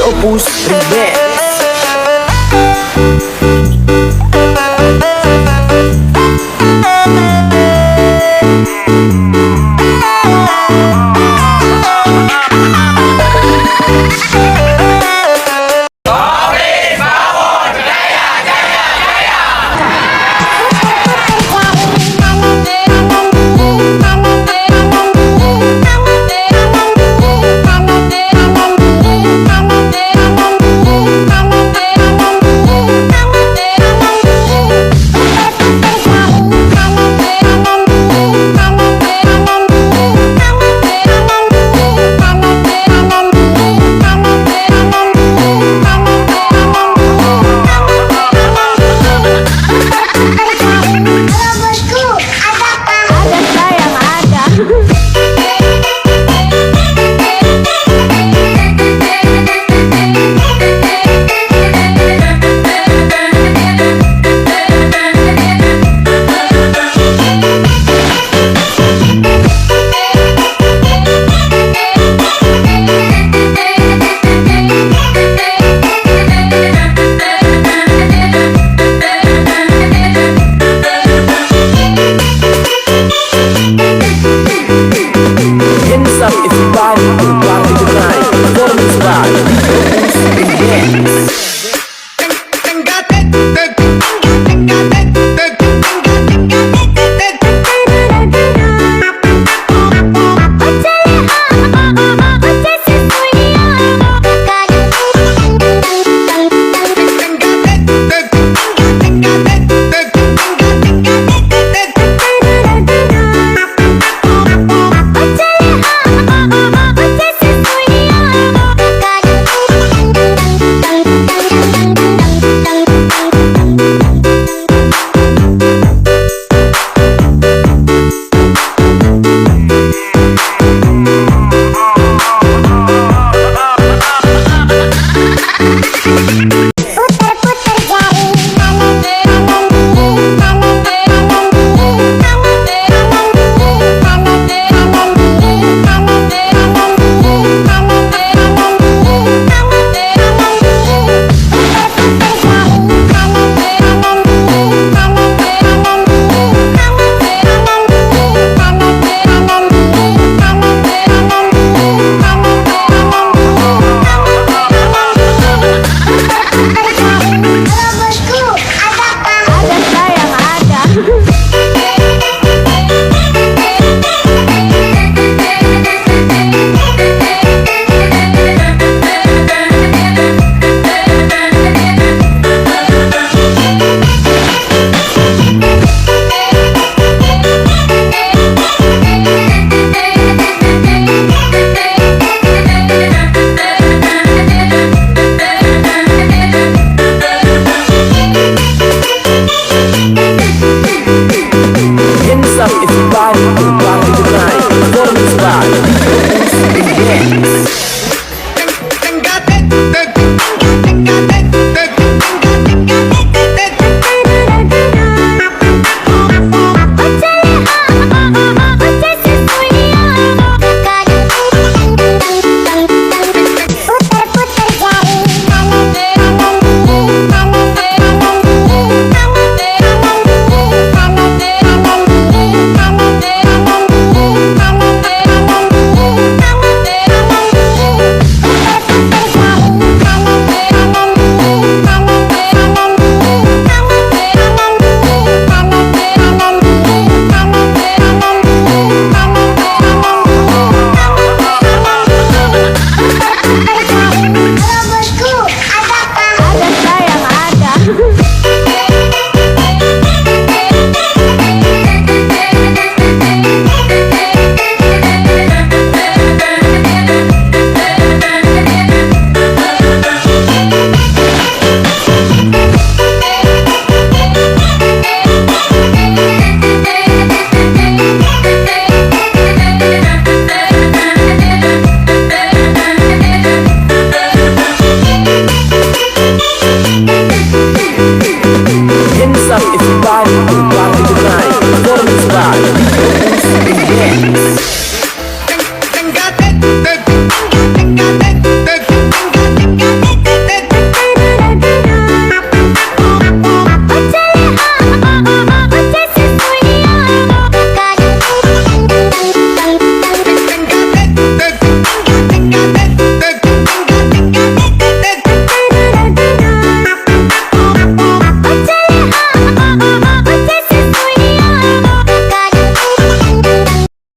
Opus Remix. Ada sayang, ada. Hands up everybody to party tonight. Performance by DJ Opus Remix. Putar-putar jari kanan, kanan, kiri, kanan, kanan, kiri, kanan, kanan, kiri, kanan, kanan, kiri, kanan, kanan, kiri, kanan, kanan, kiri, kanan, kanan, kiri. Putar-putar jari kanan, kanan, kiri, kanan, kanan, kiri, kanan, kanan, kiri, kanan, kanan, kiri, kanan, kanan, kiri, kanan, kanan, kiri, kanan, kanan, kiri. Putar-putar jari. Halo bosku, ada apa? Ada sayang, ada. Hands up everybody to party tonight. Performance by DJ Opus Remix. Putar-putar jari kanan, kanan, kiri, kanan, kanan, kiri, kanan, kanan, kiri, kanan, kanan, kiri, kanan, kanan, kiri, kanan, kanan, kiri, kanan, kanan, kiri. Putar-putar jari kanan, kanan, kiri, kanan, kanan, kiri, kanan, kanan, kiri, kanan, kanan, kiri, kanan, kanan, kiri, kanan, kanan, kiri, kanan, kanan, kiri. Putar-putar jari. Halo bosku, ada apa? Ada sayang, ada. Hands up everybody to party tonight. Performance by DJ Opus Remix.